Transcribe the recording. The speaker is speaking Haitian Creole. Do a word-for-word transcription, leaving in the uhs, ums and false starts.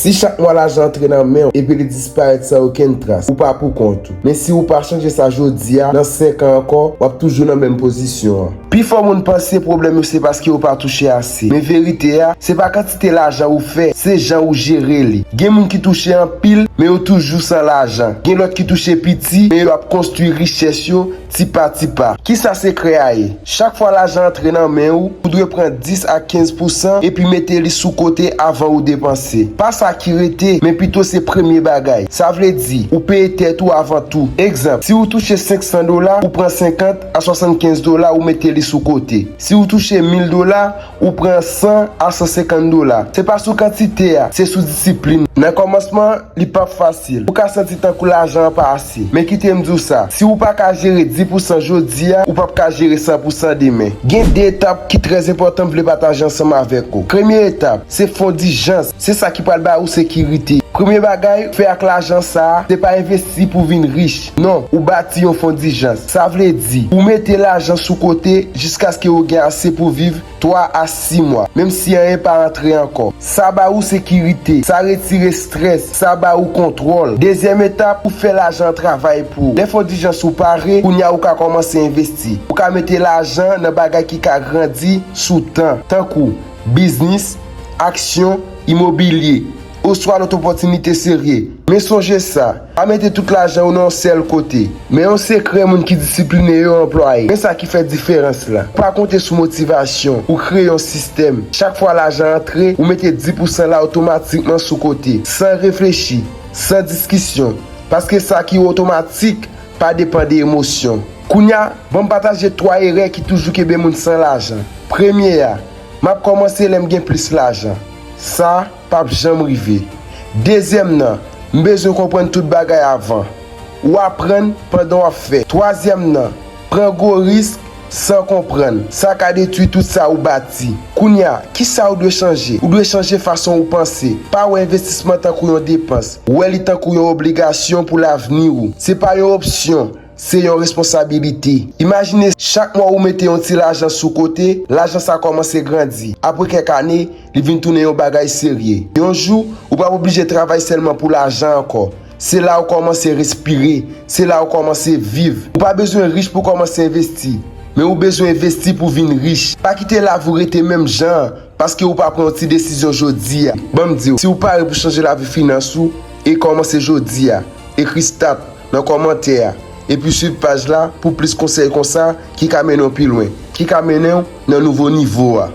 Si chak mwa lajan antre nan men w epi li disparèt san okenn tras, ou pa pou kont ou. Men si ou pa chanje sa jodi a, nan senk an ankò, w ap toujou nan menm pozisyon an. Pifò moun panse pwoblèm yo se paske yo pa touche ase. Men verite a, se pa kantite lajan ou fè, se jan ou jere li. Gen moun ki touche anpil, men yo toujou san lajan. Gen lòt ki touche piti, men yo ap konstwi richès yo ti pa ti pa. Kisa sekrè a ye? Chak fwa lajan antre nan men ou, ou dwe pran dis a kenz pousan epi mete li sou kote avan ou depanse. Pa sa ki rete, men pito se premye bagay. Sa vle di, ou peye tèt ou avan tou. Egzanp, si ou touche senk san dola, ou pran senkant a swasannkenz dola, ou mete li sou kote. Si ou touche mil dola, ou pran san a san senkant dola. Se pa sou kantite a, se sou disiplin. Nan kòmansman, li p ap fasil. Ou ka santi tankou lajan an pa ase. Men kite m di w sa, si ou pa ka jere dis pousan jodi a, ou p ap ka jere san pousan demen. Gen de etap ki trè enpòtan m vle pataje ansanm avèk ou. Premye etap, se fon dijans. Se sa ki pral ba ou sekirite. Premye bagay ou fè ak lajan sa a, se pa envesti pou vin rich. Non, ou bati yon fon dijans. Sa vle di, ou mete lajan sou kote jiskaske ou gen ase pou viv twa a sis mwa, menm si anyen pa antre ankò. Sa ba ou sekirite, sa retire estrès, sa ba ou kontwòl. Dezyèm etap, ou fè lajan an travay pou ou. Lè fon dijans ou pare, kounye a ou ka kòmanse envesti. Ou ka mete lajan nan bagay ki ka grandi sou tan, tankou biznis, aksyon, imobilye, oswa lòt opòtinite serye. Men sonje sa, pa mete tout lajan ou nan yon sèl kote. Men yon sekrè moun ki disipline yo anplwaye. Men sa ki fè diferans la. Pa konte sou motivasyon ou kreye yon sistèm. Chak fwa lajan antre, ou mete dis pousan la otomatikman sou kote, san reflechi, san diskisyon. Paske sa ki otomatik pa depann de emosyon. Kounye a, ban m pataje twa erè ki toujou kenbe moun san lajan. Premye a, m ap kòmanse lè m gen plis lajan. Sa p ap janm rive. Dezyèm nan, m bezwen konprann tout bagay avan. Ou aprann pandan w ap fè. Twazyèm nan, pran gwo risk san konprann. Sa ka detwi tout sa ou bati. Kounye a, kisa ou dwe chanje? Ou dwe chanje fason ou panse. Pa wè envestisman tankou yon depans. Wè li tankou yon obligasyon pou lavni ou. Se pa yon opsyon, se yon responsabilite. Imajine chak mwa ou mete yon ti lajan sou kote, lajan sa kòmanse grandi. Apre kèk ane, li vin tounen yon bagay serye. Yon jou, ou p ap oblije travay sèlman pou lajan ankò. Se la ou kòmanse respire, se la ou kòmanse viv. Ou pa bezwen rich pou kòmanse envesti, men ou bezwen envesti pou vin rich. Pa kite lavi w rete menm jan an paske ou pa pran yon ti desizyon jodi a. Ban m di w, si ou pare pou chanje lavi finans ou, e kòmanse jodi a. Ekri start nan kòmantè a, epi swiv paj la pou plis konsèy konsa ki ka mennen w pi lwen, ki ka mennen w nan nouvo nivo a.